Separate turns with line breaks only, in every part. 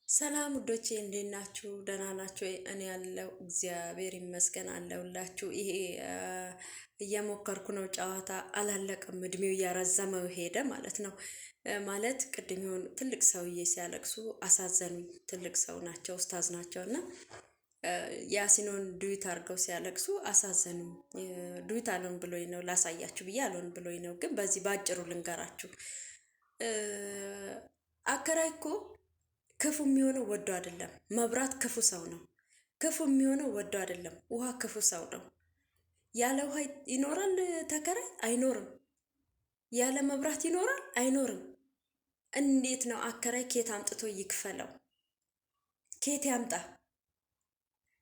ሰላም ውዶቼ፣ እንዴት ናችሁ? ደህና ናችሁ? እኔ ያለው እግዚአብሔር ይመስገን አለሁላችሁ። ይሄ እየሞከርኩ ነው፣ ጨዋታ አላለቀም። እድሜው እያረዘመው ሄደ ማለት ነው። ማለት ቅድም የሆኑ ትልቅ ሰውዬ ሲያለቅሱ አሳዘኑኝ። ትልቅ ሰው ናቸው፣ ኡስታዝ ናቸው እና ያሲኖን duet አድርገው ሲያለቅሱ አሳዘኑኝ። Duet አልሆን ብሎኝ ነው ላሳያችሁ ብዬ አልሆን ብሎኝ ነው፣ ግን በዚህ በአጭሩ ልንገራችሁ። አከራይ እኮ ክፉ የሚሆነው ወዶ አይደለም። መብራት ክፉ ሰው ነው። ክፉ የሚሆነው ወዶ አይደለም። ውሃ ክፉ ሰው ነው። ያለ ውሃ ይኖራል ተከራይ? አይኖርም። ያለ መብራት ይኖራል? አይኖርም። እንዴት ነው አከራይ ኬት አምጥቶ ይክፈለው? ኬት ያምጣ?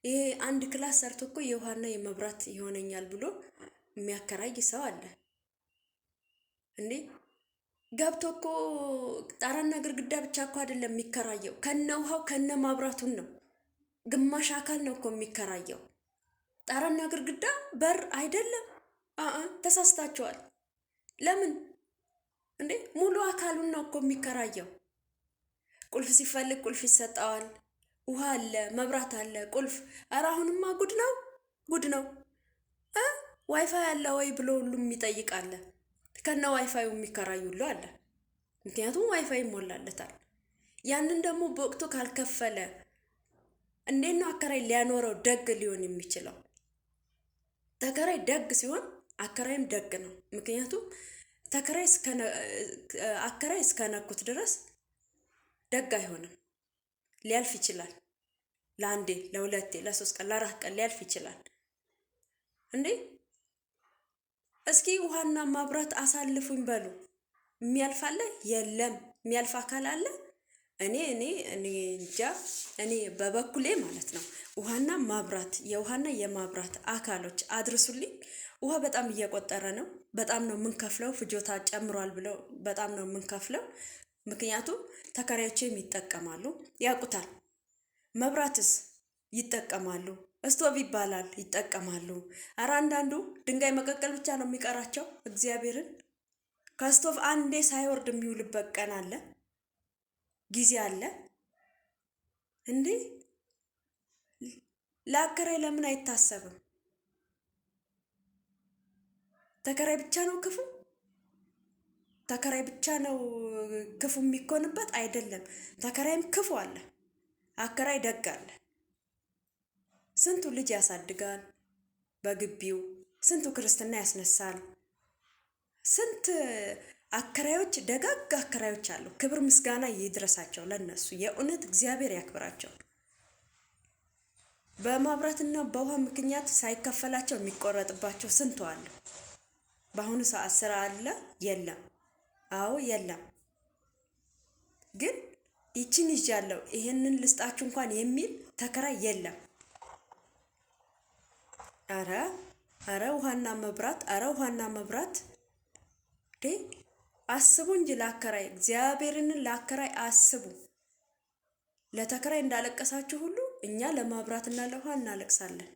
ይሄ አንድ class ሰርቶ እኮ የውሃና የመብራት ይሆነኛል ብሎ የሚያከራይ ሰው አለ እንዴ? ገብቶ እኮ ጣራና ግድግዳ ብቻ እኮ አይደለም የሚከራየው፣ ከነ ውሃው ከነ ማብራቱን ነው። ግማሽ አካል ነው እኮ የሚከራየው። ጣራና ግድግዳ በር አይደለም። አአ ተሳስታችኋል። ለምን እንዴ? ሙሉ አካሉን ነው እኮ የሚከራየው። ቁልፍ ሲፈልግ ቁልፍ ይሰጠዋል። ውሃ አለ፣ መብራት አለ፣ ቁልፍ። ኧረ አሁንማ ጉድ ነው፣ ጉድ ነው። ዋይፋይ አለ ወይ ብሎ ሁሉም የሚጠይቅ አለ። ከነ ዋይፋዩ የሚከራይ ሁሉ አለ። ምክንያቱም ዋይፋይ ይሞላለታል። ያንን ደግሞ በወቅቱ ካልከፈለ እንዴት ነው አከራይ ሊያኖረው ደግ ሊሆን የሚችለው? ተከራይ ደግ ሲሆን አከራይም ደግ ነው። ምክንያቱም ተከራይ አከራይ እስከነኩት ድረስ ደግ አይሆንም። ሊያልፍ ይችላል። ለአንዴ፣ ለሁለቴ፣ ለሶስት ቀን፣ ለአራት ቀን ሊያልፍ ይችላል። እንዴ እስኪ ውሃና መብራት አሳልፉኝ በሉ። የሚያልፍ አለ? የለም። የሚያልፍ አካል አለ? እኔ እንጃ። እኔ በበኩሌ ማለት ነው ውሃና ማብራት የውሃና የማብራት አካሎች አድርሱልኝ። ውሃ በጣም እየቆጠረ ነው። በጣም ነው የምንከፍለው። ፍጆታ ጨምሯል ብለው በጣም ነው የምንከፍለው። ምክንያቱም ተከራዮቼም ይጠቀማሉ፣ ያውቁታል። መብራትስ ይጠቀማሉ። እስቶቭ ይባላል ይጠቀማሉ። አረ አንዳንዱ ድንጋይ መቀቀል ብቻ ነው የሚቀራቸው። እግዚአብሔርን ከስቶቭ አንዴ ሳይወርድ የሚውልበት ቀን አለ፣ ጊዜ አለ። እንዴ ለአከራይ ለምን አይታሰብም? ተከራይ ብቻ ነው ክፉ? ተከራይ ብቻ ነው ክፉ የሚኮንበት አይደለም። ተከራይም ክፉ አለ፣ አከራይ ደግ አለ። ስንቱ ልጅ ያሳድጋል በግቢው፣ ስንቱ ክርስትና ያስነሳል። ስንት አከራዮች ደጋግ አከራዮች አሉ። ክብር ምስጋና ይድረሳቸው ለነሱ። የእውነት እግዚአብሔር ያክብራቸው። በማብራትና በውሃ ምክንያት ሳይከፈላቸው የሚቆረጥባቸው ስንቱ አለ። በአሁኑ ሰዓት ስራ አለ የለም? አዎ የለም። ግን ይችን ይዣለሁ ይሄንን ልስጣችሁ እንኳን የሚል ተከራይ የለም። አረ አረ ውሃና መብራት፣ አረ ውሃና መብራት አስቡ እንጂ ለአከራይ፣ እግዚአብሔርን ለአከራይ አስቡ። ለተከራይ እንዳለቀሳችሁ ሁሉ እኛ ለመብራትና ለውሃ እናለቅሳለን።